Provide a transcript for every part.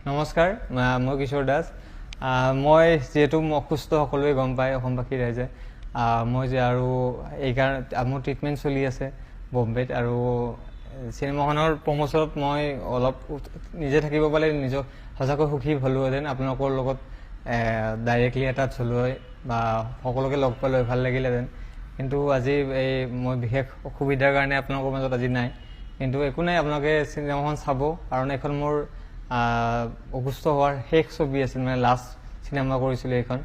নমস্কাৰ, মই কিশোৰ দাস। মই যিহেতু অসুস্থ, সকলোৱে গম পায়, অসমবাসী ৰাইজে। মই যে আৰু এইকাৰণে মোৰ ট্ৰিটমেণ্ট চলি আছে বম্বেত আৰু চিনেমাখনৰ প্ৰমোশ্যনত মই অলপ নিজে থাকিব পালে নিজক সঁচাকৈ সুখী হ'লোহেঁতেন। আপোনালোকৰ লগত ডাইৰেক্টলি এটা হ'লো হয় বা সকলোকে লগ পালোঁ হয়, ভাল লাগিলহেঁতেন। কিন্তু আজি এই মই বিশেষ অসুবিধাৰ কাৰণে আপোনালোকৰ মাজত আজি নাই। কিন্তু একো নাই, আপোনালোকে চিনেমাখন চাব, কাৰণ এইখন মোৰ অসুস্থ হোৱাৰ শেষ ছবি আছিল, মানে লাষ্ট চিনেমা কৰিছিলোঁ এইখন।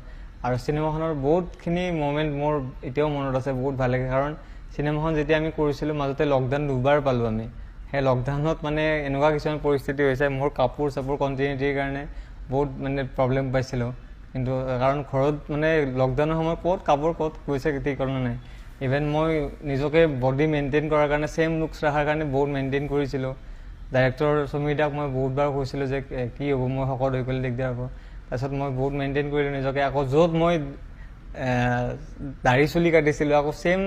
আৰু চিনেমাখনৰ বহুতখিনি মমেণ্ট মোৰ এতিয়াও মনত আছে, বহুত ভাল লাগে। কাৰণ চিনেমাখন যেতিয়া আমি কৰিছিলোঁ, মাজতে লকডাউন দুবাৰ পালোঁ আমি। সেই লকডাউনত মানে এনেকুৱা কিছুমান পৰিস্থিতি হৈছে, মোৰ কাপোৰ চাপোৰ কণ্টিনিউটিৰ কাৰণে বহুত মানে প্ৰব্লেম পাইছিলোঁ। কিন্তু কাৰণ ঘৰত মানে লকডাউনৰ সময়ত ক'ত কাপোৰ ক'ত গৈছে ঠিকনা নাই। ইভেন মই নিজকে বডি মেইনটেইন কৰাৰ কাৰণে, ছেইম লুকছ ৰখাৰ কাৰণে বহুত মেইনটেইন কৰিছিলোঁ। ডাইৰেক্টৰ সমীৰ দাক মই বহুতবাৰ কৈছিলোঁ যে কি হ'ব, মই শকত হৈ গ'লে দিগদাৰ হ'ব। তাৰপিছত মই বহুত মেইনটেইন কৰিলোঁ নিজকে। আকৌ য'ত মই দাড়ি চুলি কাটিছিলোঁ, আকৌ ছেইম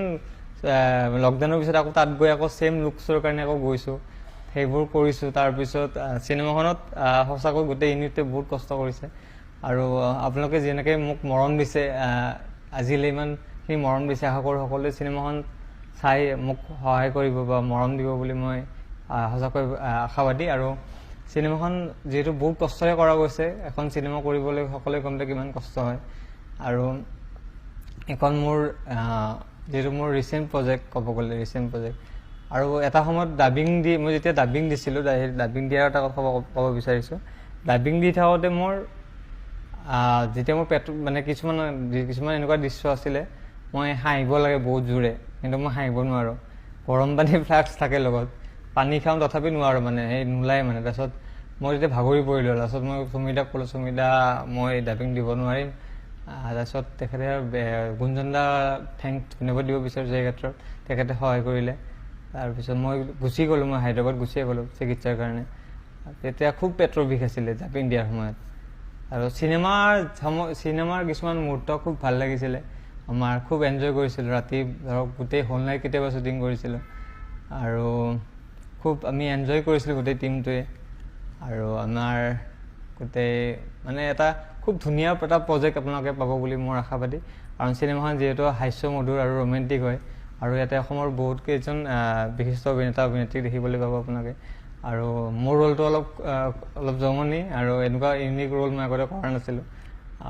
লকডাউনৰ পিছত আকৌ তাত গৈ আকৌ ছেইম লুকছৰ কাৰণে আকৌ গৈছোঁ, সেইবোৰ কৰিছোঁ। তাৰপিছত চিনেমাখনত সঁচাকৈ গোটেই ইউনিটটোৱে বহুত কষ্ট কৰিছে। আৰু আপোনালোকে যেনেকৈ মোক মৰম দিছে, আজিলৈ ইমানখিনি মৰম দিছে, আশা কৰোঁ সকলোৱে চিনেমাখন চাই মোক সহায় কৰিব বা মৰম দিব বুলি মই সঁচাকৈ আশাবাদী। আৰু চিনেমাখন যিহেতু বহুত কষ্টৰে কৰা গৈছে, এখন চিনেমা কৰিবলৈ সকলোৱে গম পায় কিমান কষ্ট হয়। আৰু এইখন মোৰ যিহেতু মোৰ ৰিচেণ্ট প্ৰজেক্ট, ক'ব গ'লে ৰিচেণ্ট প্ৰজেক্ট। আৰু এটা সময়ত ডাবিং দি, মই যেতিয়া ডাবিং দিছিলোঁ, ডাবিং দিয়াৰ এটা কথা ক'ব বিচাৰিছোঁ। ডাবিং দি থাকোঁতে মোৰ যেতিয়া মোৰ পেট মানে কিছুমান কিছুমান এনেকুৱা দৃশ্য আছিলে, মই হাঁহিব লাগে বহুত জোৰে, কিন্তু মই হাঁহিব নোৱাৰোঁ। গৰম পানী ফ্লাক্স থাকে লগত, পানী খাওঁ তথাপি নোৱাৰোঁ, মানে সেই নোলায় মানে। তাৰপিছত মই তেতিয়া ভাগৰি পৰিলোঁ। তাৰপিছত মই সুমিতাক ক'লোঁ, "সুমিতা, মই ডাবিং দিব নোৱাৰিম।" তাৰপিছত তেখেতে, গুঞ্জন দা ধন্যবাদ দিব বিচাৰিছোঁ এই ক্ষেত্ৰত, তেখেতে সহায় কৰিলে। তাৰপিছত মই গুচি গ'লোঁ, মই হায়দৰাবাদ গুচিয়ে গ'লোঁ চিকিৎসাৰ কাৰণে। তেতিয়া খুব পেটৰ বিষ আছিলে ডাবিং দিয়াৰ সময়ত। আৰু চিনেমাৰ সময়, চিনেমাৰ কিছুমান মুহূৰ্ত খুব ভাল লাগিছিলে আমাৰ, খুব এনজয় কৰিছিলোঁ। ৰাতি ধৰক গোটেই হোল নাইট কেতিয়াবা শ্বুটিং কৰিছিলোঁ আৰু খুব আমি এনজয় কৰিছিলোঁ গোটেই টীমটোৱে। আৰু আমাৰ গোটেই মানে এটা খুব ধুনীয়া এটা প্ৰজেক্ট আপোনালোকে পাব বুলি মোৰ আশাবাদী। কাৰণ চিনেমাখন যিহেতু হাস্য মধুৰ আৰু ৰোমেণ্টিক হয় আৰু ইয়াতে অসমৰ বহুত কেইজন বিশিষ্ট অভিনেতা অভিনেত্ৰীক দেখিবলৈ পাব আপোনালোকে। আৰু মোৰ ৰোলটো অলপ অলপ জমনি আৰু এনেকুৱা ইউনিক ৰোল মই আগতে কৰা নাছিলোঁ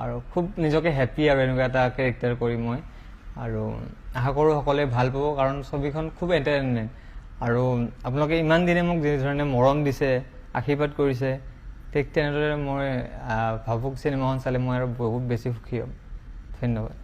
আৰু খুব নিজকে হেপ্পী আৰু এনেকুৱা এটা কেৰেক্টাৰ কৰি মই। আৰু আশা কৰোঁ সকলোৱে ভাল পাব, কাৰণ ছবিখন খুব এণ্টাৰটেইনমেণ্ট। আৰু আপোনালোকে ইমান দিনে মোক যিধৰণে মৰম দিছে, আশীৰ্বাদ কৰিছে, ঠিক তেনেদৰে মই ভাবুক চিনেমাখন চালে মই আৰু বহুত বেছি সুখী হ'ম। ধন্যবাদ।